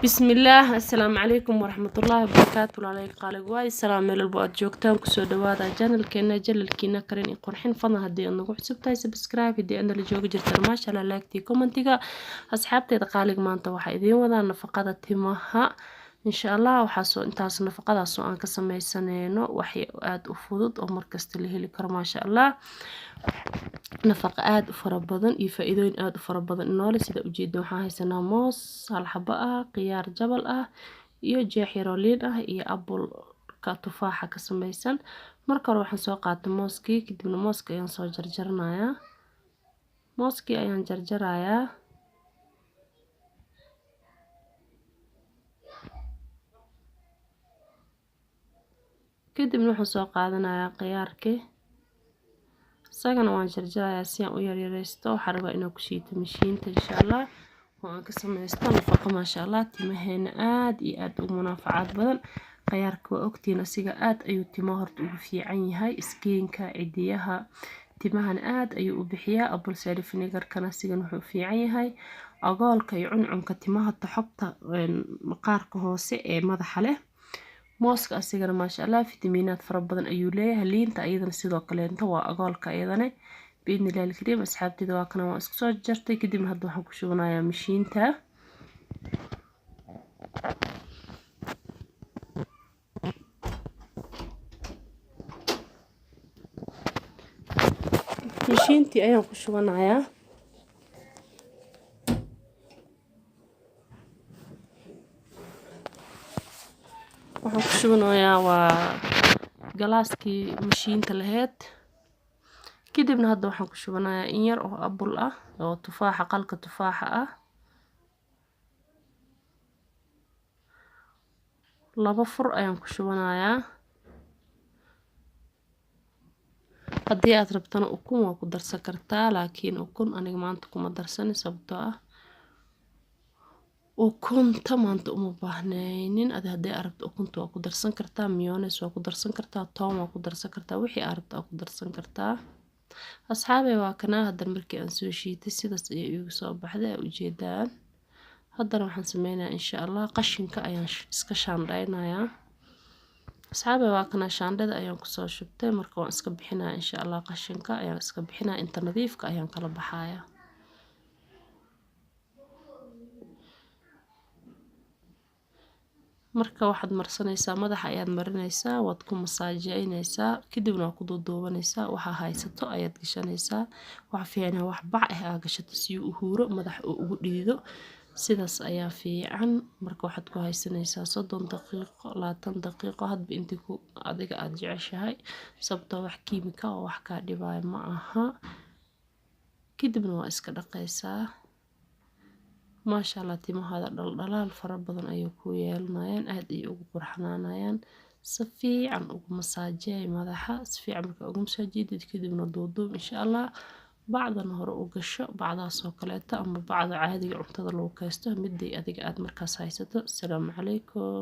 Bismillaah, assalaamu calaykum waraxmatullaahi wabarakaatu. Walaalay qaalig waay salaam, meel walbo aad joogtaan kusoo dhawaada channelkeena, channelkiina karin iyo qurxin. Fadlan haddii aad nagu cusub tahay, subscribe. Haddii aad nala joogi jirtaan, maasha Allah, like-tii, commentiga. Asxaabteeda qaalig, maanta waxaa idiin wadaa nafaqada timaha, insha Allah. Waxaasoo intaas nafaqadaasoo aan ka sameysaneyno wax aada u fudud oo markasta la heli karo, maasha Allah. Nafaqa aada u fara badan iyo faa-iidooyin aada u fara badan inoole. Sida ujeeda, waxaan haysanaa moos hal xabo ah, khiyaar jabal ah iyo jeex yaroo liin ah iyo apple-ka tufaaxa ka sameysan. Marka hore waxaan soo qaatay mooskii, kadibna mooska ayaan soo jarjaranayaa. Mooskii ayaan jarjarayaa. Kadibna waxaan soo qaadanayaa khiyaarkii, isagana waan jarjarayaa si aan u yaryareysto. Waxaan rabaa inaan ku shiito mashiinta, insha Allah, oo aan ka sameysto nafaqo, maasha Allah, timaheena aada iyo aada ugu munaafacaad badan. Khiyaarka waa ogtiin, asiga aada ayuu timaha horta ugu fiican yahay, skin-ka, cidiyaha, timahana aada ayuu u bixiyaa. Apple cider vinegar-kana asigan wuxuu u fiican yahay agoolka iyo cuncunka timaha, toxobta maqaarka hoose ee madaxa leh. Mooska asigana, maasha Allah, fitamiinaad fara badan ayuu leeyahay. Liinta iyadana sidoo kaleento waa agoolka iyadane, biidni illahi alkariim. Asxaabteeda, waa kana, waan isku soo jartay. Kadibna hadda waxaan ku shubanayaa mashiinta. Mashiintii ayaan ku shubanayaa. Waxaan ku shubanayaa waa galaaskii mashiinta lahayd. Kadibna hadda waxaan ku shubanayaa in yar oo apple ah oo tufaaxa, qalka tufaaxa ah. Laba fur ayaan ku shubanayaa. Haddii aad rabtana ukun waa ku darsan kartaa, laakiin ukun aniga maanta kuma darsani, sababtoo ah ukunta maanta uma baahnaynin. Adi haddii aad rabto ukunta waa ku darsan kartaa, mayonnaise waa ku darsan kartaa, toon waa ku darsan kartaa, wixii aad rabto waa ku darsan kartaa. Asxaabey, waa kanaa. Haddana markii aan soo shiitay sidaas ayay iigu soo baxday, aa ujeedaan. Haddana waxaan sameynayaa, insha Allah, qashinka ayaan iska shaandhaynayaa. Asxaabey, waa kanaa, shaandhada ayaan kusoo shubtay. Marka waan iska bixinayaa, insha Allah. Qashinka ayaan iska bixinaya, inta nadiifka ayaan kala baxayaa. Marka waxaad marsanaysaa madaxa ayaad marinaysaa, waad ku masaajeynaysaa, kadibna waa ku duuduubanaysaa. Waxaa haysato ayaad gashanaysaa. Waxa fiican wax bac ah aa gashato si uu u huuro madaxa oo ugu dhiido, sidaas ayaa fiican. Marka waxaad ku haysanaysaa 30 daqiiqo, 20 daqiiqo, hadba intii ku adiga aada jeceshahay, sababtoo wax kiimika oo wax kaa dhibaayo ma aha. Kadibna waa iska dhaqaysaa, maasha Allah. Timahaada dhaldhalaal fara badan ayay ku yeelanayaan, aada ayay ugu qurxanaanayaan. Si fiican ugu masaajeey madaxa, si fiican markaa ugu masaajeydid, kadibna duuduub, insha Allah. Bacdana hore u gasho, bacdaasoo kaleeto ama bacda caadiga cuntada lagu kaysto, midii adiga aada markaas haysato. Asalaamu calaykum.